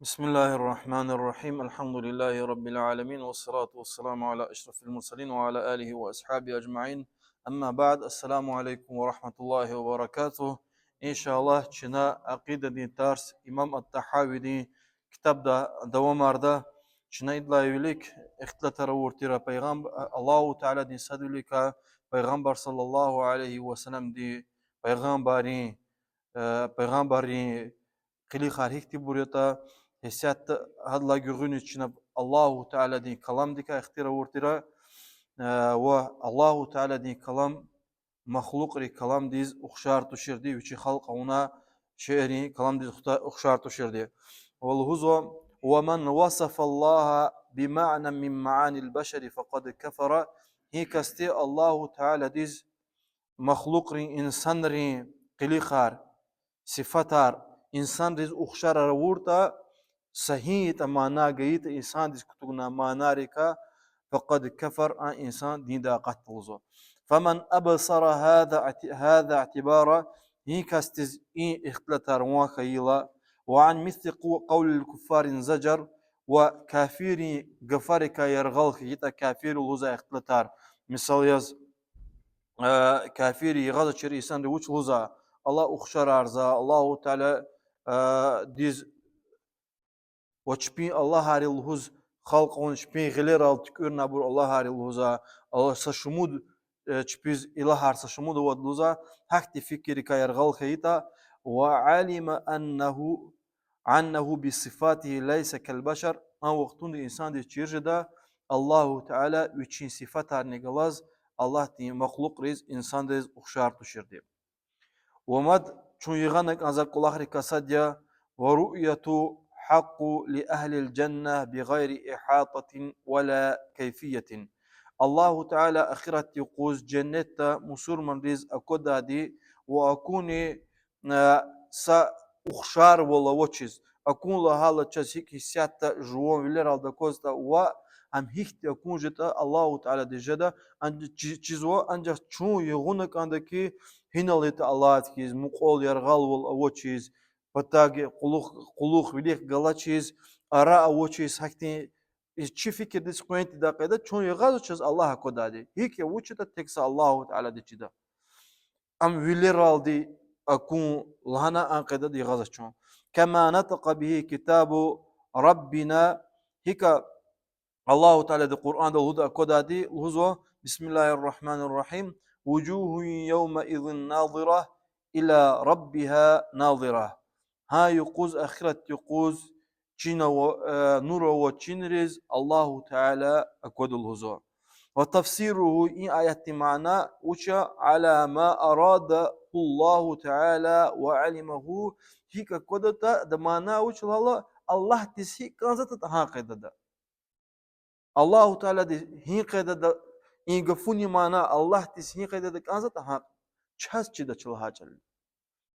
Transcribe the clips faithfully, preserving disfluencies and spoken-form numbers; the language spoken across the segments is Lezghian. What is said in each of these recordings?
بسم الله الرحمن الرحيم. الحمد لله رب العالمين، والصلاة والسلام على أشرف المرسلين وعلى آله وأصحابه أجمعين. أما بعد، السلام عليكم ورحمة الله وبركاته. Иншаллагь, чна акъидадин тарс имам ат-ТӀагьавидин ктабда давамарда. Чна идалай вилик ихтилатар авур тир пайгъам-, Аллагьу Тааладин садвиликай, Пайгъамбар صلى الله عليه وسلمди, пайгъамбаррин, э, пайгъамбаррин къилихар гьихьтинбур ятӀа, гьасятда гьадалай гуьгъуьниз чна Аллагьу Тааладин каламдикай ихтилат авур тир, э, ва Аллагьу Тааладин калам махлукьрин каламдиз ухшар туширди, вичи халкь авуна шейэрин каламдиз ухта-, ухшар туширди. Ва лугьузва: ومن وصف الله بمعنى من معاني البشر فقد كفر. Гьи касди Аллагьу Тааладиз махлукьрин, инсанрин къилихар, сифатар инсанриз ухшарар авуртӀа, са гьи ятӀа мана гайитӀа инсандиз кутугнавай манарикай, فقد كفر, а инсан диндай акъатда лугьузва. فمن أبصر هذا اعت-، هذا اعتبارا, гьи касдиз и ихтилатар ван хьайила, وعن مثل قو-، قول الكفار انزجر, ва кафиррин гафарикай яргъал хьайитӀа, кафирри лугьузвай ихтилатар, мисал яз, э, кафирри ягъазвачир инсанри вуч лугьузва, Аллагь ухшарарзава, Аллагьу Таала, э, диз ва чпин аллагьар я лугьуз, халкь авуна чпин гъилерал туькӀуьрнавайбур аллагьар я лугьузва, Аллагь са шумуд, э, чпиз илагьар са шумуд авайди лугьузва, гьахьтин фикиррикай яргъал хьайитӀа, وعلم أنه، أنه بصفاته ليس كالبشر, а вахтунда инсандиз чир жеда, Аллагьу Таала вичин сифатарни галаз Аллагьдин махлукьриз, инсандиз ухшар туширди. Ва мад чун йигъана кӀанзавай кӀвалахрикай сад я: والرؤية حق لأهل الجنة بغير إحاطة ولا كيفية. Аллагьу Таала ахират юкъуз женнетда мусурманриз аквадайди ва акуни, э, са ухшарвал авачиз, акун лагьайла чаз гьикӀ гьисятда жуван вилералди аквазватӀа ва ам гьихьтин акун жедатӀа Аллагьу Тааладиз жеда, ан-, чи-, чизва, анжах чун йигъуна кӀанда хьи, гьинал ятӀа алад хьиз, мукьвал яргъалвал авачиз, патав кьулухъ, кьулухъ вилик галачиз, ара авачиз, гьахьтин, и чи фикирдиз къвен тийидай къайдада чун йигъазва чаз Аллагь аквадайди. ГьикӀ я, вуч ятӀа тек са Аллагьу Тааладиз чида. Ам вилералди акун лагьана а къайдада йигъазва чун. كما نطق به كتاب ربنا, гьикӀа Аллагьу Таалади Къуръанда лугьуда аквадайди, лугьузва: بسم الله الرحمن الرحيم، وجوه يومئذ ناضرة إلى ربها ناضرة. Гьа юкъуз, ахират юкъуз, чин ава, э, нур ава чинриз Аллагьу Таала аквада лугьузва. وتفسيره, и аятдин мана вуч я: على ما أراده الله تعالى وعلمه, гьикӀ аквадатӀа, адан мана вуч лагьайла, Аллагьдиз гьикӀ кӀанзаватӀа гьа къайдада. Аллагьу Тааладиз гьи къайдада, и гафунин мана Аллагьдиз гьи къайдада кӀанзаватӀа гьа чаз чидач лагьай чӀал я.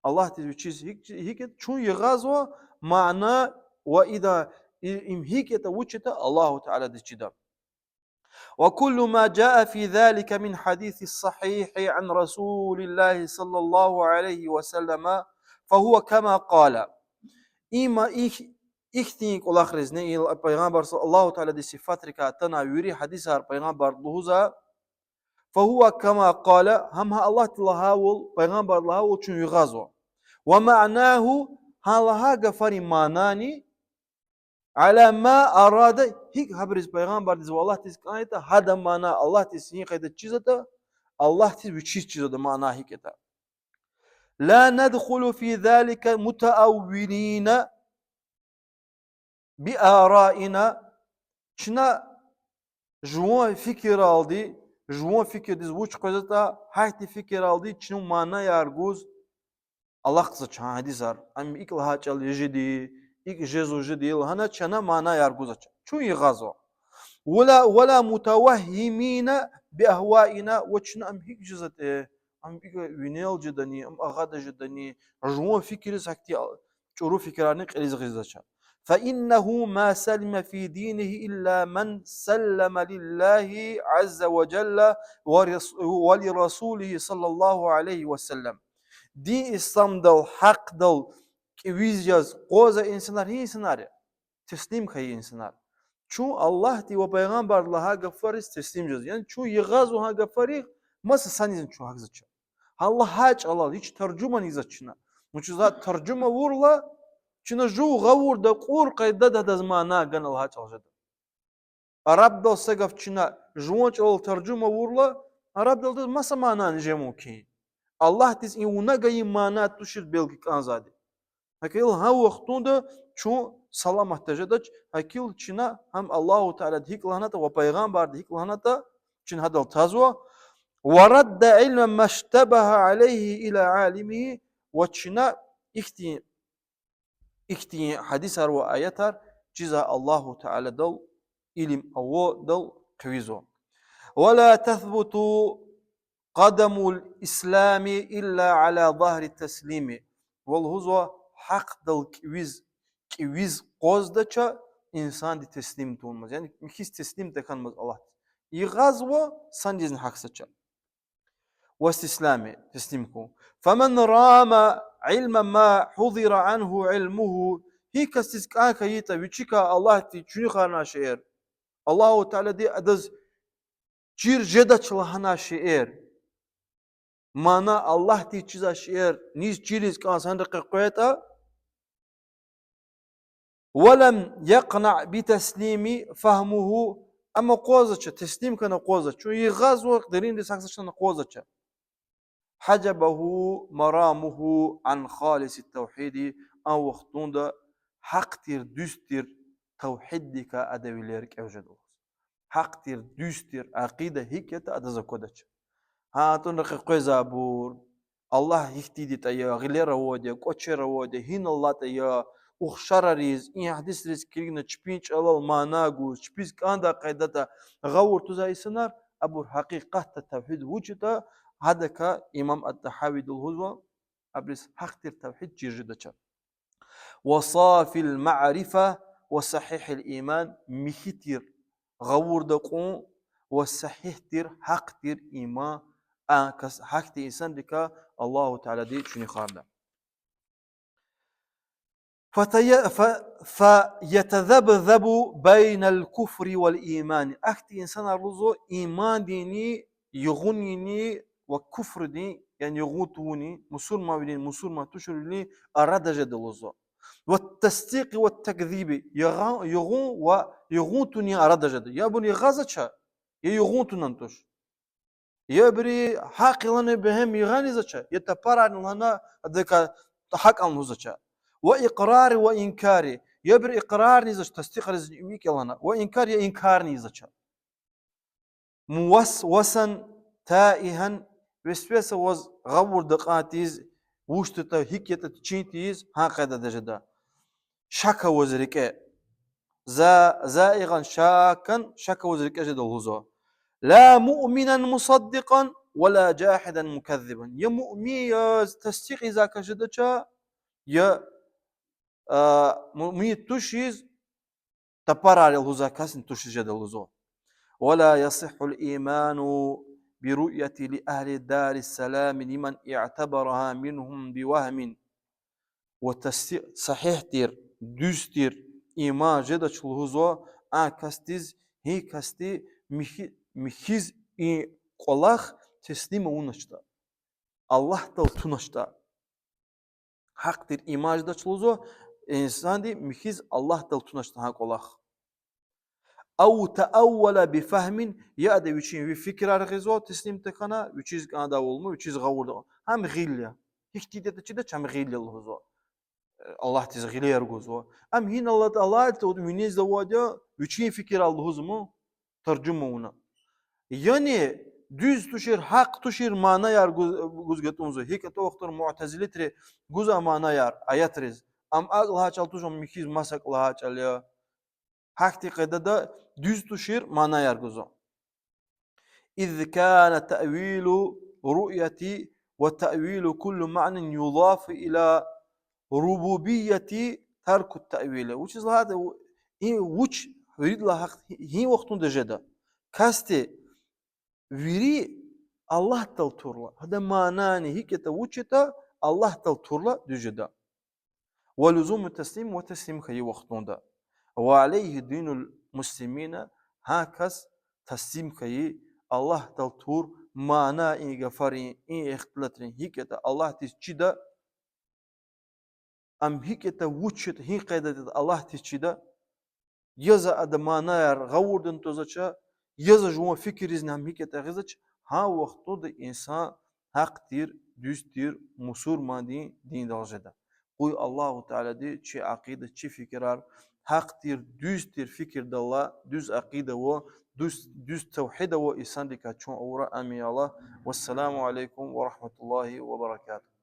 Аллагьдиз вичиз гьикӀ, гьикӀ я, чун йигъазва мана ва ида, и-, им гьикӀ ятӀа, вуч ятӀа Аллагьу Тааладиз чида. وكل ما جاء في ذلك من حديث صحيح عن رسول الله صلى الله عليه وسلم فهو كما قال. Има их-, ихьтин кӀвалахризни, и Пайгъамбар са-, Аллагьу Тааладин сифатрикай атанвай вири гьадисар Пайгъамбар лугьуза, فهو كما قال, гьам гьа Аллагьди лагьайвал, Пайгъамбар лагьайвал чун йигъазва. ومعناه, гьа лагьай гафарин манани, على ما أراد, гьикӀ гьабуруз, Пайгъамбардиз ва Аллагьдиз кӀан ятӀа, гьадан мана Аллагьдиз гьи къайдада чизватӀа, Аллагьдиз вичиз чизватӀа мана гьикӀ ятӀа. لا ندخل في ذلك متأولين بآرائنا, чна жуван фикиралди, жуван фикирдиз вуч къвезватӀа, гьахьтин фикиралди чун манаяр гуз алахъзавач гьа гьадисар. Ам икӀ лагьай чӀал я жеди, икӀ жезва жеди лагьана чна манаяр гузвач. Чун йигъазва. ولا، ولا متوهمين بأهوائنا, ва чна ам гьикӀ жезватӀа, ам икӀ винел жедани, ам агъада жедани, жуван фикирдиз гьахьтин чӀуру фикирарни кьилиз гъизвач. فإنه ما سلم في دينه إلا من سلم لله عز وجل ورس-، ولرسوله صلى الله عليه وسلم. Дин исламдал, гьахъдал кӀевиз яз акъвазай инсанар гьи инсанар я? теслим хьайи инсанар. Чун Аллагьди ва пайгъамбарди лагьай гафариз теслим жез. Яни чун йигъазва гьа гафарихъ, маса санизни чун гьахьзавач. Гьа лагьай чӀалал, гьич таржума ийизвач чна. Вучиз лагьайтӀа таржума авурла, чна жув гъавурда кьур къайдада адаз мана гана лагьай чӀал жеда. Арабдал са гаф чна жуван чӀалал таржума авурла, арабдал адаз маса манани жен мумкин. Аллагьдиз и вуна гайи мана тушир белки кӀанзавайди. Гьакӏ гьа вахтунда чун саламатда жедач, гьакӏ чна гьам Аллагьу Таалади гьикӏ лагьанатӏа ва пайгъамбарди гьикӏ лагьанатӏа, чна гьадал тазва. ورد علم ما اشتبه عليه إلى عالمه, ва чна ихьтин, ихьтин гьадисар ва аятар чизва Аллагьу Тааладал, илим авайдал хъийизва. ولا تثبت قدم الإسلام إلا على ظهر التسليم. Ва лугьузва, гьахъдал кӏевиз, кӏевиз акъваздача инсанди теслим тавунмаз. Яни михьиз теслим тахьанмаз Аллагьдиз. Йигъазва, санизни гьахьзавач. واستسلام, теслим хьун. فمن رام علم ما حضر عنه علمه. Гьи касдиз кӏан хьайитӏа вичикай Аллагьди чуьнуьхарнавай шейэр, Аллагьу Таалади адаз чир жедач лагьанвай шейэр, мана Аллагьдиз чизвай шейэр низ чириз кӏанзаватӏа, гьанрикъ къекъвейтӏа, ولم يقنع بتسليم فهمه, амма акъваздача, теслим хьана акъваздача, чун йигъазва, деринриз гьахьзавач, акъваздача, حجبه مرامه عن خالص التوحيد, а вахтунда гьахъ тир, дуьз тир тавгьиддикай адан вилер кӏев жеда лугьуз. Гьахъ тир, дуьз тир акъида гьикӏ ятӏа адаз аквадач. Гьа, атӏунрикъ къекъвезвайбур, Аллагь гьихьтинди ятӏа я, гъилер авайди я, кӏвачер авайди я, гьинал алатӏа я, ухшарариз, и гьадисриз килигна чпин чӏалал мана гуз, чпиз кӏандай къайдада гъавурда тузвай инсанар, абур гьакъикъатда тавгьид вуч ятӏа, гьадакай имам ат-ТӀагьавиди лугьузва, абуруз гьахъ тир тавгьид чир жедач. وصافي المعرفة وصحيح الإيمان, михьи тир гъавурда кьун ва сагьигь тир, гьахъ тир иман, а кас, гьахьтин инсанрикай Аллагьу Таалади чуьнуьхарда. فتي-، ف-، فيتذبذب بين الكفر والإيمان. Ахьтин инсанар лугьузва имандинни, югъундинни ва куфрдин, яни югъун тавунин, мусурманвилин, мусурман туширвилин арада жеда лугьузва. والتصديق والتكذيب, ягъ-, югъун ва югъун тавунин арада жеда. Я абур йигъазвач, я югъун тавунин туш. Я абуру гьахъ я лагьана бегьем йигъанизвач, я тапарарни лагьана адакай гьакӏ я лугьузвач. وإقرار وإنكار, я абуру икьрарни ийизвач, тасдикьариз икӏ я лагьана, وإنكار, я инкарни ийизвач. موسوسا تائها, весвеса аваз гъавурда кьан тийиз, вуч ятӏа, гьикӏ ятӏа чин тийиз, гьа къайдада жеда. Шак аваз рикӏе. За-, زائغا شاكا, шак аваз рикӏе жеда лугьузва. لا مؤمنا مصدقا ولا جاحدا مكذبا. Я муъмин яз тасдикь ийизвай кас жедач, я, а, муъмин туш яз тапарар я лугьузвай касни туш яз жеда лугьузва. ولا يصح الإيمان برؤية لأهل دار السلام لمن اعتبرها منهم بوهم. Ва тасдикь, сагьигь тир, дуьз тир иман жедач лугьузва а касдиз, гьи касди михьи-, михьиз и кӏвалах теслим авуначтӏа, Аллагьдал туначтӏа. Гьахъ тир иман жедач лугьузва инсанди михьиз Аллагьдал туначтӏа гьа кӏвалах. أو تأول بفهم, я ада вичин ви фикирар гъизва, теслим тахьана, вичиз кӏандайвал ма, вичиз гъавурда кьун. Гьам гъил я. Гьихьтинди ятӏа чидач, гьам гъил я лугьузва. Аллагьдиз гъилер гузва. Ам гьинал алатӏа, алатӏа винизда авайди я, вичин фикирар лугьузва ман, таржума авуна. Яни дуьз тушир, гьахъ тушир манаяр гуз-, гуз гатӏунзава. Гьикӏ атӏа вахтара муътазилитри гузвай манаяр аятриз. Ам акӏ лагьай чӏал туш, ам михьиз маса акӏ лагьай чӏал я. Гьахьтин къайдада дуьз тушир манаяр гузва. إذ كان تأويل رؤية وتأويل كل معنى يضاف إلى ربوبية ترك التأويل. Вучиз лагьайтӏа, и вуч виридалай гьахъ гьи вахтунда жеда. Касди вири Аллагьдал турла, гьадан манани гьикӏ ятӏа, вуч ятӏа, Аллагьдал турла дуьз жеда. ولزوم التسليم, ва теслим хьайи вахтунда. وعليه دين المسلمين, гьа кас таслим хьайи, Аллагьдал тур мана и гафарин, и ихтилатрин, гьикӀ ятӀа Аллагьдиз чида, ам гьикӀ ятӀа, вуч ятӀа, гьи къайдада ятӀа Аллагьдиз чида, я за адан манаяр гъавурда твазвач, я за жуван фикирризни ам гьикӀ ятӀа гъизвач, гьа вахтунда инсан гьахъ тир, дуьз тир мусурмандин диндал жеда. Къуй Аллагьу Таалади чи акъида, чи фикирар гьахъ тир, дуьз тир фикирдалла, дуьз акъида ва дуьз, дуьз тавгьид авай инсанрикай чун авура. Амин, я Аллагь. والسلام عليكم ورحمة الله وبركاته.